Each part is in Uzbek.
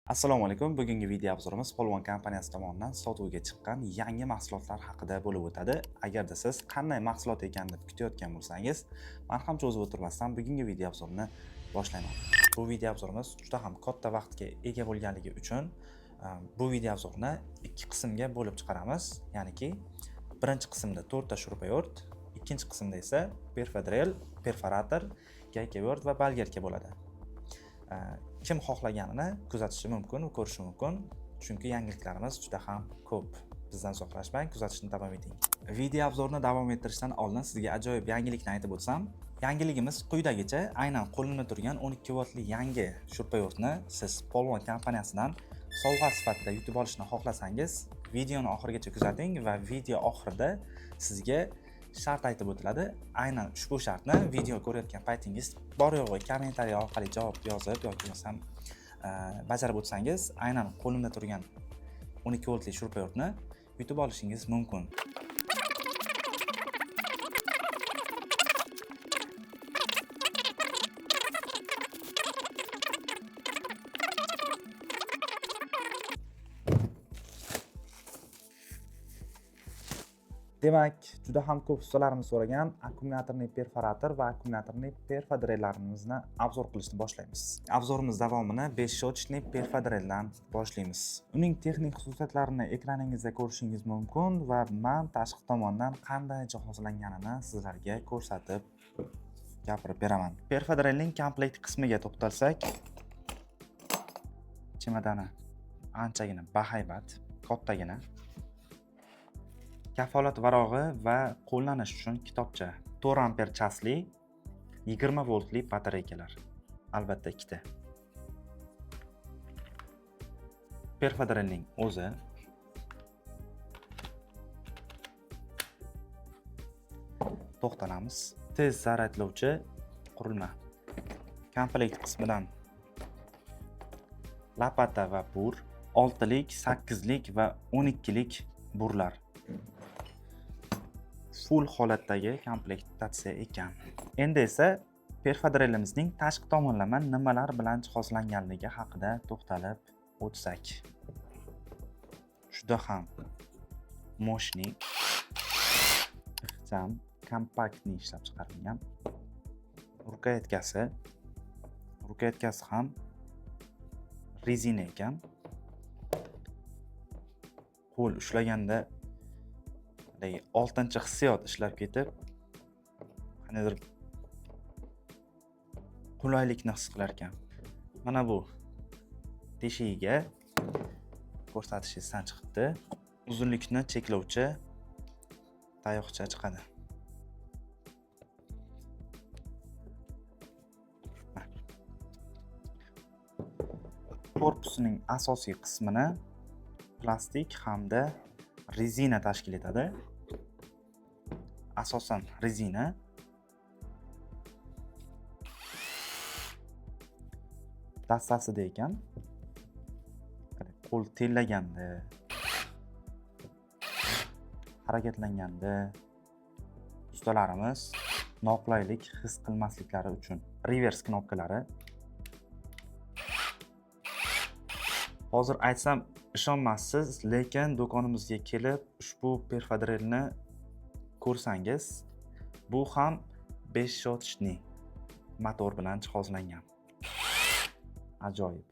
Assalomu alaykum. Bugungi video obzorimiz Polvon kompaniyasi tomonidan sotuvga chiqqan yangi mahsulotlar haqida bo'lib o'tadi. Agarda siz qanday mahsulot ekan deb kutayotgan bo'lsangiz, men ham cho'zib o'tirmasdan bugungi video obzorni boshlayman. Bu video obzorimiz juda ham katta vaqtga ega bo'lganligi uchun bu video obzorni ikki qismga bo'lib chiqaramiz. Ya'niki birinchi qismda 4 ta шуруповерт, ikkinchi qismda esa perfadrel, perforator, gaykavert va bolgarka bo'ladi. Kim xohlaganini kuzatishi mumkin va ko'rishi mumkin, chunki yangiliklarimiz juda ham ko'p. Bizdan uzoqlashmang, kuzatishni davom eting. Video obzorni davom ettirishdan oldin sizga ajoyib yangilikni aytib o'tsam, yangiligimiz quyidagicha: aynan qo'limda turgan 12 voltli yangi шуруповерт ni siz Polvon kompaniyasidan sovg'a sifatida yutib olishni xohlasangiz, videoni oxirigacha kuzating va video oxirida sizga shart aytib o'tiladi. Aynan ushbu shartni video ko'rayotgan paytingiz bor yo'g'i kommentariy orqali javob yozib yoki bo'lmasam bajarib o'tsangiz, aynan qo'limda turgan 12 voltli шуруповерт ni yutib olishingiz mumkin. Demak, juda ham ko'p ustalarimiz so'ragan аккумуляторный perforator va аккумуляторный perfadrellarimizni obzor qilishni boshlaymiz. Obzorimiz davomini бесщеточный perfadreldan boshlaymiz. Uning texnik xususiyatlarini ekraningizda ko'rishingiz mumkin va man tashqi tomondan qanday jihozlanganini sizlarga ko'rsatib gapirib beraman. Perfadrelning komplekt qismiga to'xtalsak, chemadani anchagina bahaybat, kattagina. Kafolat varog'i va qo'llanish uchun kitobcha. 4 amper chasli 20 voltli batareykalar. Albatta ikkita. Perfadrelning o'zi, to'xtalamiz. Tez zaryadlovchi qurilma. Komplekt qismidan lapata va bur, 6lik, 8lik va 12lik burlar. Full holatdagi komplektatsiya ekan. Endi esa perfadrelimizning tashqi tomonlama nimalar bilan jihozlanganligi haqida to'xtalib o'tsak. Juda ham мощный, ixcham, kompaktniy ishlab chiqarilgan. Рукоятка si ham rezina ekan. Qo'l ushlaganda haligi oltinchi hissiyot ishlab ketib, qandaydir qulaylikni his qilar ekan. Mana bu teshigiga ko'rsatish esdan chiqibdi. Uzunlikni cheklovchi tayoqcha chiqadi. Korpusining asosiy qismini plastik hamda rezina tashkil etadi. Asosan rezina. Dastasida ekan. Qo'l tellaganda, harakatlanganda ustalarimiz noqulaylik his qilmasliklari uchun revers knopkalari. Hozir aytsam ishonmassiz, lekin do'konimizga kelib ushbu perfadrelni ko'rsangiz, bu ham бесщеточный motor bilan jihozlangan. Ajoyib.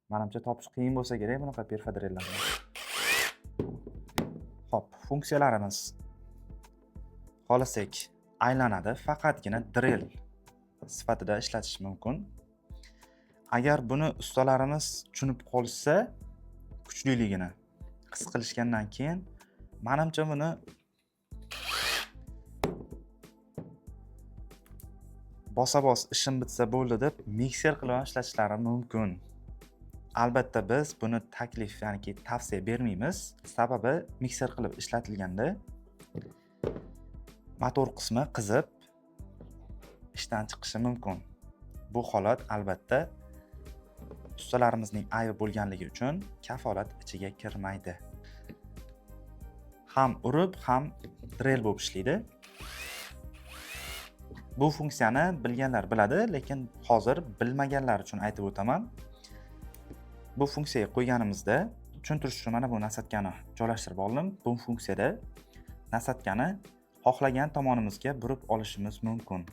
Manimcha topish qiyin bo'lsa kerak bunaqa perfadrellarni. Xo'p, funksiyalarimiz. Xohlasak aylanadi, faqatgina drel sifatida ishlatish mumkin. Agar buni ustalarimiz tushunib qolishsa, kuchliligini his qilishgandan keyin, manimcha buni bosa-bos ishim bitsa bo'ldi deb mikser qilib ham ishlatishlari mumkin. Albatta biz buni taklif, ya'niki tavsiya bermaymiz. Sababi mikser qilib ishlatilganda motor qismi qizib ishdan chiqishi mumkin. Bu holat albatta ustalarimizning aybi bo'lganligi uchun kafolat ichiga kirmaydi. Ham urib, ham drel bo'lib ishlaydi. Bu funksiyani bilganlar biladi, lekin hozir bilmaganlar uchun aytib o'taman. Bu funksiyaga qo'yganimizda, tushuntirish uchun mana bu nasatkani joylashtirib oldim. Bu funksiyada nasatkani xohlagan tomonimizga burib olishimiz mumkin.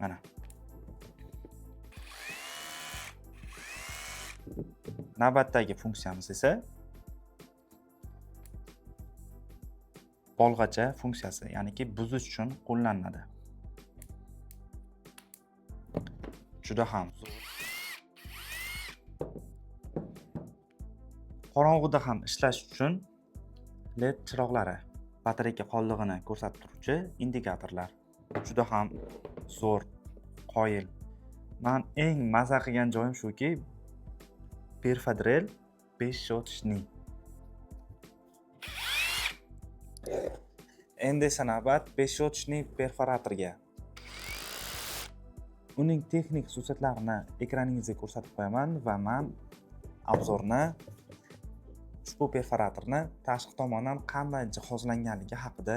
Mana. Navbatdagi funksiyamiz esa bolg'acha funksiyasi, ya'niki buzish uchun qo'llaniladi. Juda ham zo'r. Qorong'uda ham ishlash uchun LED chiroqlari, batareyka qoldig'ini ko'rsatib turuvchi indikatorlar. Juda ham zo'r, qoyil. Men eng maza qilgan joyim shuki, perfadrel 5-shotchni. Endi esa navbat 5-shotchni perforatorga. Uning texnik xususiyatlarini ekraningizga ko'rsatib qo'yaman va men obzorni ushbu perforatorni tashqi tomondan qanday jihozlanganligi haqida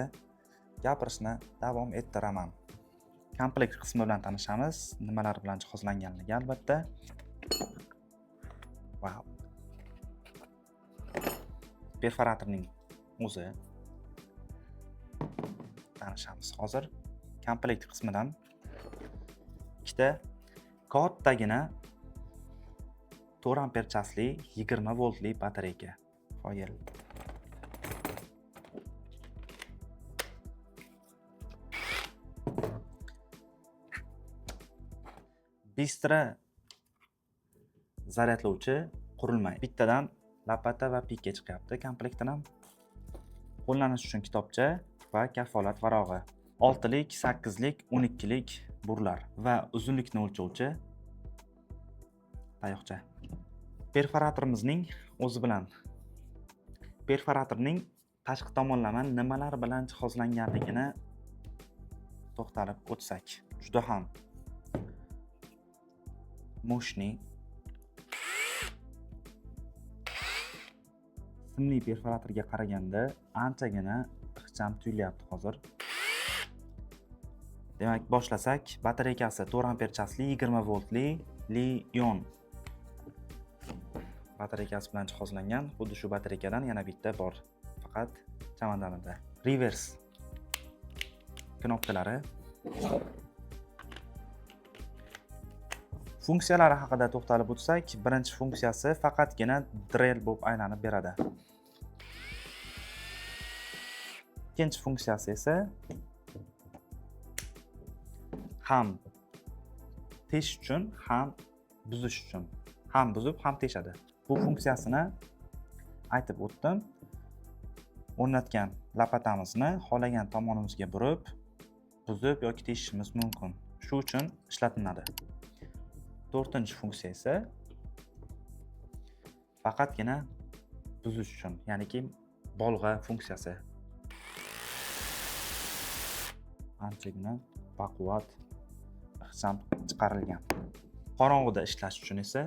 gapirishni davom ettiraman. Komplekt qismi bilan tanishamiz, nimalar bilan jihozlanganligi albatta. Wow. Perforatorning o'zi tanishamiz hozir. Komplekt qismidan ikkita kattagina 4 amper chasli 20 voltli batareyka. Foyil. Bistra zaryadlovchi qurilma. Bittadan lapata va pika chiqyapti komplektdan ham. Qo'llanish uchun kitobcha va kafolat varog'i. 6lik, 8lik, 12lik burlar va uzunlikni o'lchovchi tayoqcha. Perforatorimizning o'zi bilan perforatorning tashqi tomonlama nimalar bilan jihozlanganligini to'xtalib o'tsak. Juda ham moshni simli perforatorga qaraganda anchagina ixcham tuyulyapti hozir. Demak, boshlasak, batareykasi 4 amper chasli 20 voltli Li-ion batareykasi bilan jihozlangan. Xuddi shu batareykadan yana bitta bor, faqat chamadonida. Reverse knopkalari. Funksiyalari haqida to'xtalib o'tsak, birinchi funksiyasi faqatgina drel bo'lib aylanib beradi. Ikkinchi funksiyasi esa ham teshish uchun, ham buzish uchun. Ham buzib, ham teshadi. Bu funksiyasini aytib o'tdim. O'rnatgan lapatamizni xohlagan tomonimizga burib, buzib yoki teshishimiz mumkin. Shu uchun ishlatiladi. To'rtinchi funksiya esa faqatgina buzish uchun, ya'niki bolg'a funksiyasi. Anchagina baquvvat ixcham chiqarilgan. Qorong'uda ishlash uchun esa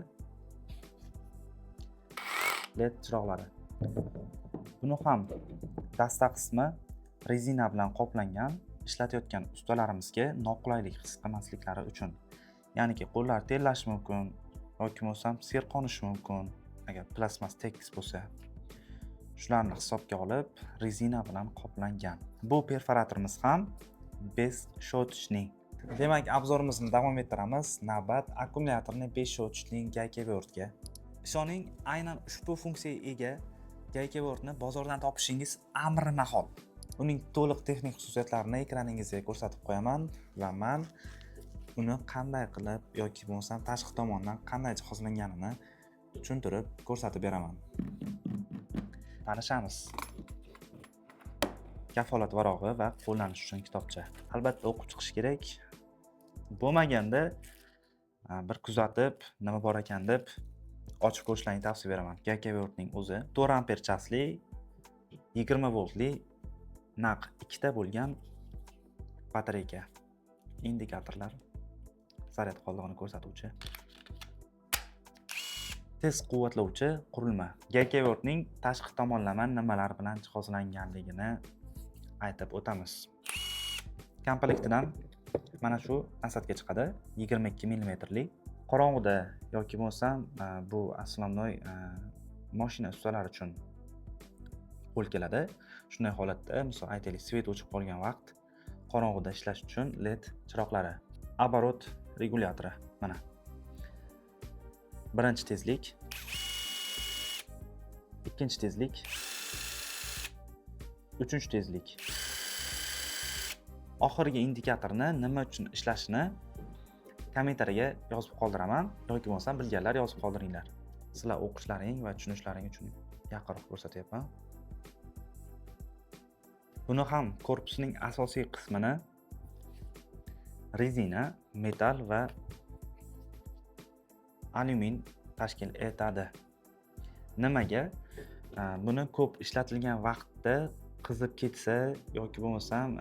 LED chiroqlari. Buni ham dasta qismi rezina bilan qoplangan, ishlatayotgan ustalarimizga noqulaylik his qilmasliklari uchun. Ya'niki qo'llar terlashi mumkin yoki bo'lmasam serqonishi mumkin agar plastmas tekis bo'lsa. Shularni hisobga olib rezina bilan qoplangan. Bu perforatorimiz ham 5-shotchni. Demak, obzorimizni davom ettiramiz. Navbat akkumulyatorni 5-shotchli gaykavertga. Ishoning, aynan ushbu funksiyaga ega gaykavertni bozordan topishingiz amri mahol. Uning to'liq texnik xususiyatlarini ekraningizga ko'rsatib qo'yaman va men uni qanday qilib yoki bo'lmasam tashqi tomondan qanday jihozlanganini tushuntirib ko'rsatib beraman. Tanishamiz. Kafolat varog'i va qo'llanish uchun kitobcha. Albatta o'qib chiqish kerak. Bo'lmaganda bir kuzatib, nima bor ekan deb ochib ko'rishlaringni tavsiya beraman. Gaykavertning o'zi 4 amper chasli 20 voltli naq ikkita bo'lgan batareyka, indikatorlar, zaryad qoldig'ini ko'rsatuvchi tez quvvatlovchi qurilma. Gaykavertning tashqi tomonlama nimalar bilan jihozlanganligini aytib o'tamiz. Komplektidan mana shu nasadga chiqadi, 22 millimetrli. Qorong'uda yoki bo'lmasam bu основной mashina ustalari uchun qo'l keladi. Shunday holatda, misol aytaylik, svet o'chib qolgan vaqt qorong'uda ishlash uchun LED chiroqlari. Оборот regulyatori mana. Birinchi tezlik, ikkinchi tezlik, uchinchi tezlik. Oxirgi indikatorni nima uchun ishlashini kommentariyaga yozib qoldiraman yoki bo'lmasam bilganlar yozib qoldiringlar. Sizlar o'qishlaring va tushunishlaring uchun yaqinroq ko'rsatyapman. Buni ham korpusining asosiy qismini rezina, metal va alyumin tashkil etadi. Nimaga? Buni ko'p ishlatilgan vaqtda qizib ketsa yoki bo'lmasam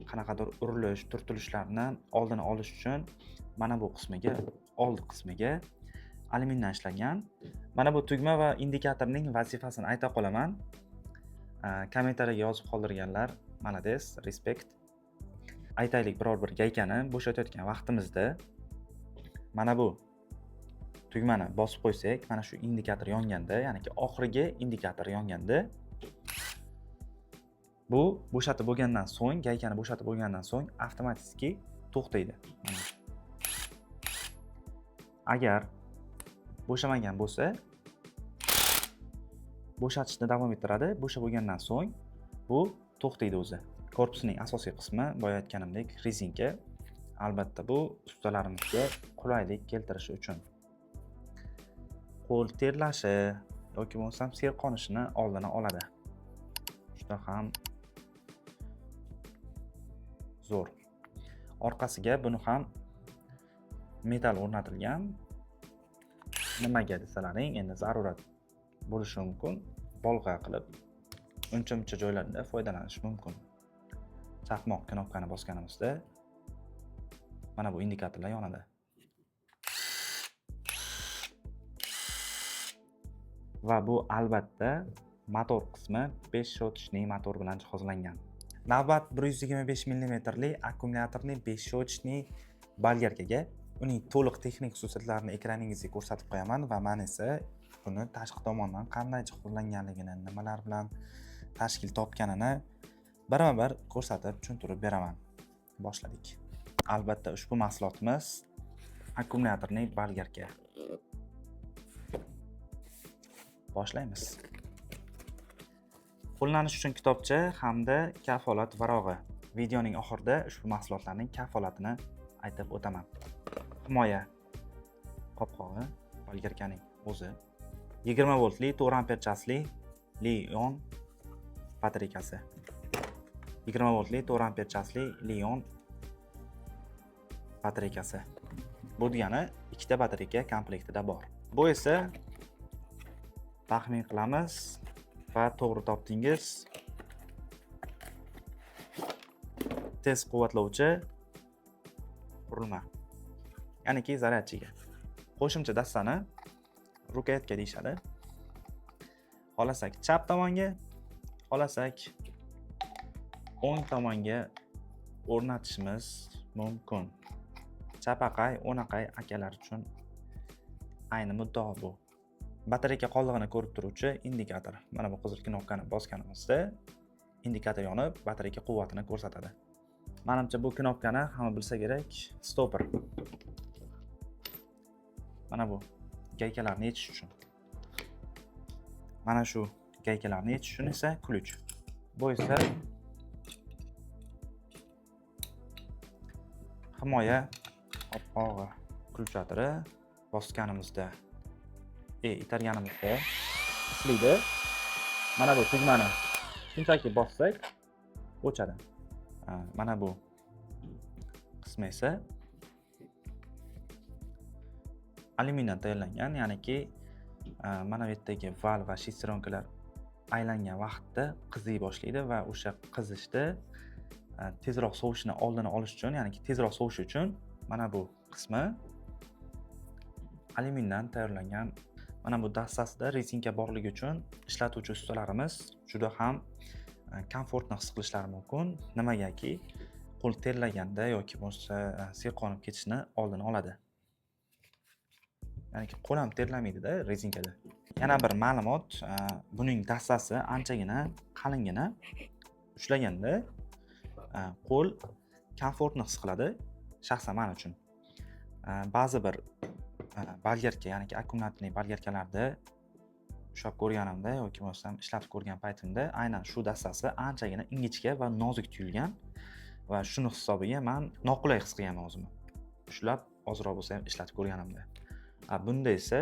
qanaqadir urilish, turtilishlarni oldini olish uchun mana bu qismiga, old qismiga alyumindan ishlangan. Mana bu tugma va indikatorning vazifasini ayta qolaman. Kommentariyaga yozib qoldirganlar молодец, respekt. Aytaylik, biror bir gaykani bo'shatayotgan vaqtimizda mana bu tugmani bosib qo'ysak, mana shu indikator yonganda, ya'niki oxirgi indikator yonganda, bu bo'shatib bo'lgandan so'ng, gaykani bo'shatib bo'lgandan so'ng avtomatik to'xtaydi. Mana. Agar bo'shamagan bo'lsa, bo'shatishni davom ettiradi. Bo'shab bo'lgandan so'ng bu to'xtaydi o'zi. Korpusining asosiy qismi, boya aytganimdek, rezinka. Albatta bu ustalarimizga qulaylik keltirishi uchun. Qo'l terlashi yoki bo'lmasam serqonishini oldini oladi. Juda ham zo'r. Orqasiga buni ham metal o'rnatilgan. Nimaga desalaring, endi zarurat bo'lishi mumkin. Bolg'a qilib uncha-muncha joylarda foydalanish mumkin. Chaqmoq knopkani bosganimizda mana bu indikatorlar yonadi. Va bu albatta motor qismi 5 щеточный motor bilan jihozlangan. Navbat 125 millimetrli akkumulyatorli 5 щеточный bolgarkaga. Uning to'liq texnik xususiyatlarini ekraningizga ko'rsatib qo'yaman va men esa buni tashqi tomondan qanday jihozlanganligini, nimalar bilan tashkil topganini birma-bir ko'rsatib tushuntirib beraman. Boshladik. Albatta ushbu mahsulotimiz akkumulyatorli bolgarka. Boshlaymiz. Qo'llanish uchun kitobcha hamda kafolat varog'i. Videoning oxirida ushbu mahsulotlarning kafolatini aytib o'taman. Himoya qopqog'i, bolgarkaning o'zi, 20 voltli 4 amper chasli Li-ion batareykasi. 20 voltli 4 amper chasli Li-ion batareykasi. Bu degani ikkita batareyka komplektida bor. Bu esa taxmin qilamiz va to'g'ri topdingiz. Tez quvvatlovchi qurilma. Ya'niki zaryadchiga. Qo'shimcha dastani rukoyatka deyishadi. Xohlasak chap tomonga, xohlasak o'ng tomonga o'rnatishimiz mumkin. Chapaqay, o'naqay akalar uchun ayni muddao bu. Batareyka qoldig'ini ko'rib turuvchi indikator. Mana bu qizil knopkani bosganimizda indikator yonib, batareyka quvvatini ko'rsatadi. Menimcha bu knopkani hamma bilsa kerak, stopper. Mana bu gaykalarni yechish uchun. Mana shu gaykalarni yechish uchun esa ключ. Bu esa himoya qopqog'i ключatiri bosganimizda, itarganimizda ishlaydi. Mana bu tugmani shunchaki bossak o'chadi. Mana bu qismi esa alyumindan tayyorlangan, ya'niki mana bu yerdagi val va shesteronkalar aylangan vaqtda qiziy boshlaydi va o'sha qizishda tezroq sovishini oldini olish uchun, ya'niki tezroq sovishi uchun mana bu qismi alyumindan tayyorlangan. Mana bu dastasida rezinka borligi uchun ishlatuvchi ustalarimiz juda ham komfortni his qilishlari mumkin. Nimagaki, qo'l terlaganda yoki bo'lmasa serqonib ketishini oldini oladi. Ya'ni qo'l ham terlamaydida rezinkada. Yana bir ma'lumot, buning dastasi anchagina qalingina, ushlaganda qo'l komfortni his qiladi, shaxsan men uchun. Ba'zi bir bolgarka, ya'ni akkumulyatorli bolgarkalarda ushlab ko'rganimda yoki bo'lmasam ishlatib ko'rgan paytimda aynan shu dastasi anchagina ingichka va nozik tuyulgan va shuni hisobiga men noqulay his qilganman o'zimni. Ushlab ozroq bo'lsa ham ishlatib ko'rganimda. Bunda esa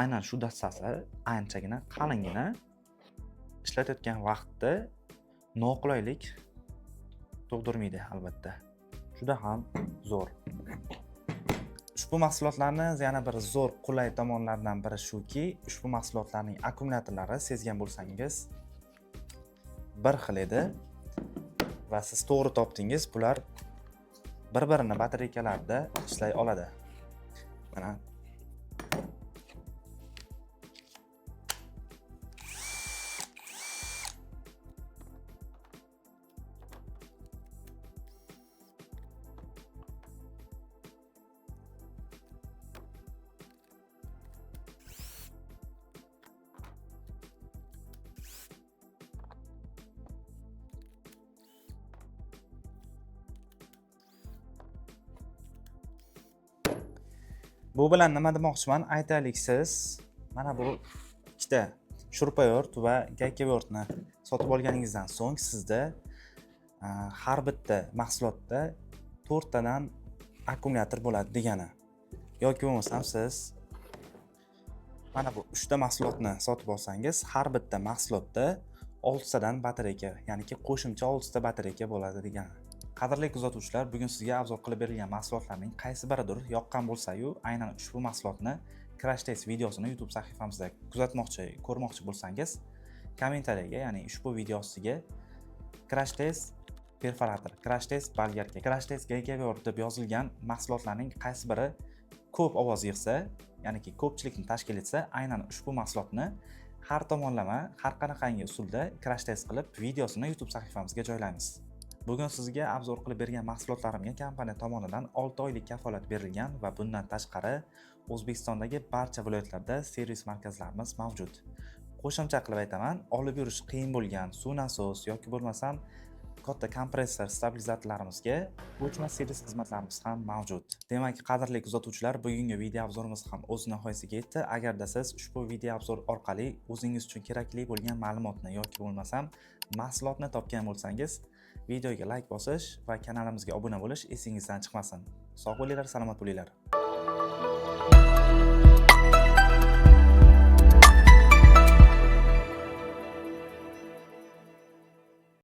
aynan shu dastasi anchagina qalingina, ishlatayotgan vaqtda noqulaylik tug'dirmaydi albatta. Juda ham zo'r. Ushbu mahsulotlarni yana bir zo'r qulay tomonlaridan biri shuki, ushbu mahsulotlarning akkumulyatorlari sezgan bo'lsangiz bir xil edi va siz to'g'ri topdingiz, bular bir-birini batareykalarda ishlay oladi. Mana bu bilan nima demoqchiman? Aytaylik, siz mana bu ikkita shurupavert va gaykavertni sotib olganingizdan so'ng sizda har bitta mahsulotda 4 tadan akkumulyator bo'ladi degani. Yoki bo'lmasam siz mana bu 3 ta mahsulotni sotib olsangiz, har bitta mahsulotda 6 tadan batareyka, ya'niki qo'shimcha 6 ta batareyka bo'ladi degani. Qadrli kuzatuvchilar, bugun sizga obzor qilib berilgan mahsulotlarning qaysi biridir yoqqan bo'lsa-yu, aynan ushbu mahsulotni crash test videosini YouTube sahifamizda kuzatmoqchi, ko'rmoqchi bo'lsangiz, kommentariyaga, ya'ni ushbu video ostiga crash test perforator, crash test bolgarka, crash test gaykaver deb yozilgan mahsulotlarning qaysi biri ko'p ovoz yig'sa, ya'niki ko'pchilikni tashkil etsa, aynan ushbu mahsulotni har tomonlama, har qanaqangi usulda crash test qilib videosini YouTube sahifamizga joylaymiz. Bugun sizga obzor qilib bergan mahsulotlarimga kompaniya tomonidan 6 oylik kafolat berilgan va bundan tashqari O'zbekistondagi barcha viloyatlarda servis markazlarimiz mavjud. Qo'shimcha qilib aytaman, olib yurish qiyin bo'lgan suv nasos yoki bo'lmasam katta kompressor stabilizatorlarimizga ko'chma servis xizmatlarimiz ham mavjud. Demak, qadrli kuzatuvchilar, bugungi video obzorimiz ham o'z nihoyasiga yetdi. Agarda siz ushbu video obzor orqali o'zingiz uchun kerakli bo'lgan ma'lumotni yoki bo'lmasam mahsulotni topgan bo'lsangiz, videoga like bosish va kanalimizga obuna bo'lish esingizdan chiqmasin. Sog' bo'linglar, salomat bo'linglar.